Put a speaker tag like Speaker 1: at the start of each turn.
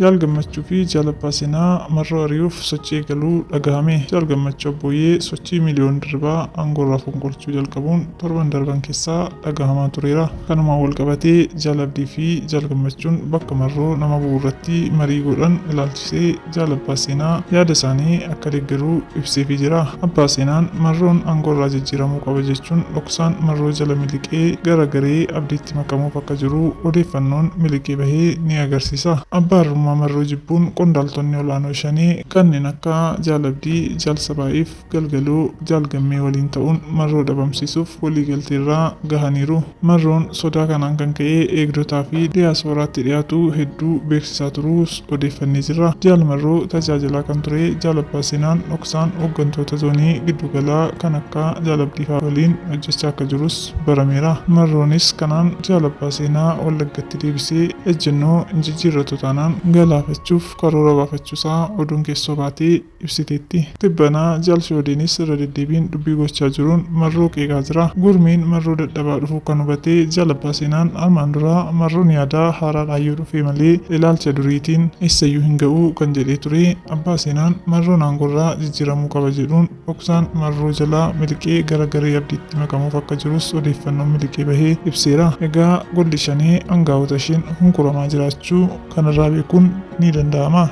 Speaker 1: Jaal Gammachuu fi Jaal Abbaa Seenaa Marroo ari'uuf sochii eegaluu dhagahame. Jaal Gammachuu Abbooyyee sochii Miliyoon Dirribaa aangoorraa fonqolchuu jalqabuun torban darban keessaa dhagahamaa tureera. Kanumaan walqabatee Jaal Abdii fi Jaal Gammachuun bakka Marroo nama bu'u irratti marii godhan ilaalchisee Jaal Abbaa Seenaa yaada isaanii akka deggeru ibseefii jira. Abbaa Seenaan Marroon aangoorraa jijjiiramuu qaba jechuun dhoksaan Marroo jala miliqee gara garee Abdiitti makamuuf akka jiru odeeffannoon miliqee bahe ni agarsiisa. Abbaa irrummaa Marroo jibbuun qondaaltonni ol'aanoo Shanee kanneen akka Jaal Abdii, Jaal Sabaa'iif Galgaloo, Jaal Gammee waliin ta'uun Marroo dhabamsiisuuf waliigalteerra gahaniiru. Marroon sodaa kanaan kan ka'e eegdotaa fi diyaaspooraatti dhiyaatu hedduu beeksisaa turuus odeeffannee jirra. Jaal Marroo tajaajilaa kan ture Jaal Abbaa Seenaan dhoksaan hooggantoota zoonii giddugalaa kan akka Jaal Abdiifaa waliin hojjechaa akka jirus barameera. Marroonis kanaan Jaal Abbaa Seenaa Wallaggatti deebisee ejjennoo hin jijjiirratu taanaan galaafachuuf karoora baafachuusaa oduun keessoo baate ibsiteetti. Tibbana Jaal Shoodeenis irra deddeebiin dubbii gochaa jiruun Marroo qeeqaa jira. Gurmiin Marroo dadhabaa dhufuu kan hubate Jaal Abbaa Seenaan armaan dura Marroon yaada haaraadhaan yoo dhufee malee ilaalcha duriitiin eessayyuu hin ga'u kan jedhee ture Abbaa Seenaan Marroon aangorraa jijjiiramuu qaba jedhuun dhoksaan Marroo jalaa miliqee gara garee Abdiitti makamuuf akka jirus odeeffannoon miliqee bahe ibseera. Egaa golli Shanee angaa'ota isheen hunkuramaa jiraachuu kanarraa beekuun ni danda'ama.